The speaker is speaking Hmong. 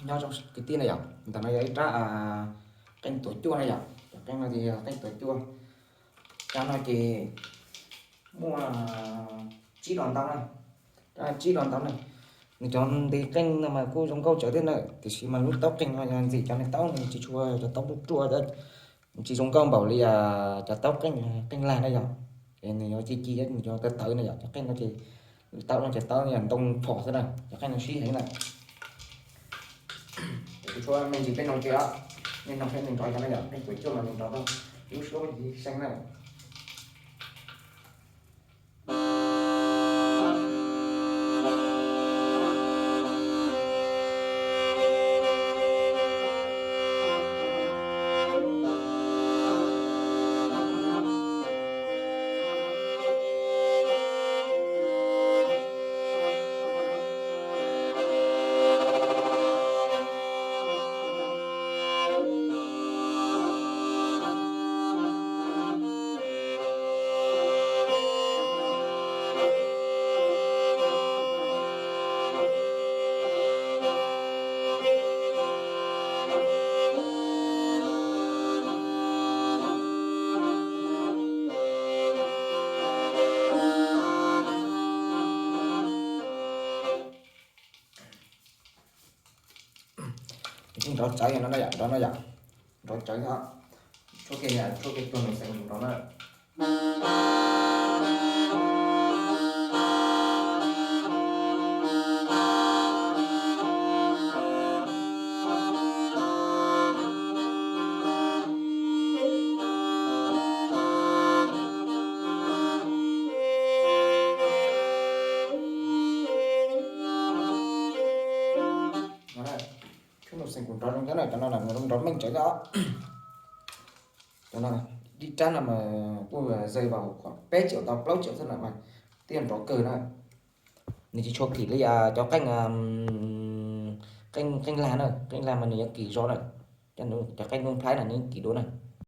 Nyob zoo kwv tij na yom, ntawm no yog ib rab qeej tuav cuaj na yom, cov qeej no ces yog qeej tuav cuaj. Rab no ces muaj tsib dos ntau na, rab tsib dos ntau na. Nws cov ntiv qeej no mas kuj zoo nkauj tsawv thiab na, tiam sis mas lub taub qeej no yog ntxim cov niag taub no tsis tshua, cov taub ruaj ruaj, tsis zoo nkauj npaum li cov taub qeej, qeej lag na yom. Es nws yuav ci ci, nws yuav tawv tawv na yom, cov qeej no ces, taub no ces taub yog ntoo phom xwb na, cov qeej no sib heev na. Kuv tshuab me ntsis peb noog ke os, nej noog seb nws nrov cas na yom, qeej tuav cuaj mas nws nrov tau lub suab me ntsis seej na. Nrov tsawv yom, nrov no yom, nrov no yom, nrov tsawv yom. Tshuab ke, tshuab ke tuag nws xeev nrov na. Tshuab nws xeev kuj nrov zoo thiab na, cov no nws nrov meej tsawv thiab. Cov no, ib rab no mas kuj zawg vas peb triệu tau plaub triệu xwb na mas thiaj nrov kawg na. Nws tsis tshua kim li cov qeej, qeej, qeej lag na, qeej lag mas nws yuav kim zog na. Cov qeej nplooj nplhaib no nws kim dua na.